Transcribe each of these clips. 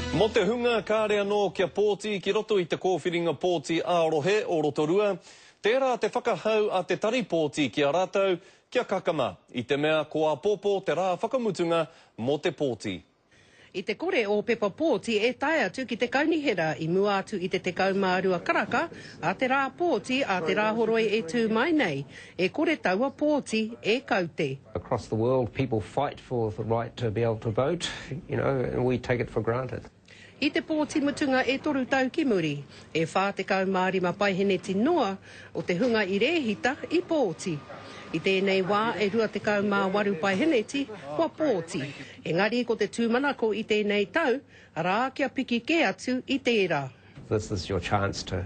Mō te hunga kāre anō kia pōti ki roto i te kōwhiringa pōti ā-rohe o Rotorua, tērā te whakahau a te Tari Pōti ki a rātou kia kakama, i te mea ko āpōpō te rā whakamutunga mō te pōti. I te kore ō pepa pōti e tae atu ki te kaunihera i mua atu i te 12 karaka a te rā pōti a te Rāhoroi e tū mai nei, e kore taua pōti e kaute. Across the world people fight for the right to be able to vote, you know, and we take it for granted. I te pōti mutunga e toru tau ki muri, e 45 paeheneti noa o te hunga i rēhita i pōti. I tēnei wā e 28 paeheneti kua pōti, engari ko te tūmanako i tēnei tau, arā kia piki kē atu i tērā. This is your chance to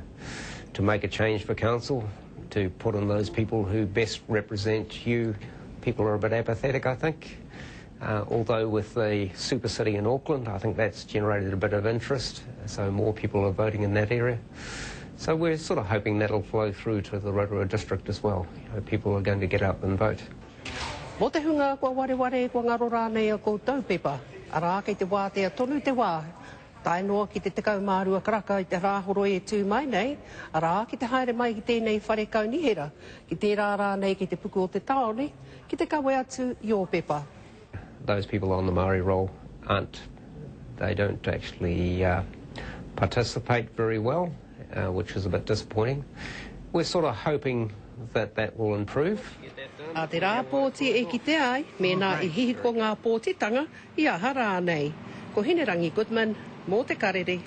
to make a change for council, to put in those people who best represent you. People are a bit apathetic, I think. Uh, although with the super city in Auckland, I think that's generated a bit of interest, so more people are voting in that area. So we're sort of hoping that'll flow through to the Rotorua district as well. You know, people are going to get up and vote. Mō te hunga kua wareware, kua ngaro rānei a koutou pepa, arā kei te wātea tonu te wā, tae noa ki te 12 karaka i te Rāhoroi e tū mai nei, arā ki te haere mai ki tēnei whare kaunihera, ki tērā rānei ki te puku o te tāone, ki te kawe atu i ō pepa. Those people on the Māori roll aren't, they don't actually uh, participate very well, uh, which is a bit disappointing. We're sort of hoping that that will improve. Ā te rā pōti e kitea ai mēnā i hihiko ngā pōtitanga i aha rānei. Ko Hinerangi Goodman, mō Te Karere.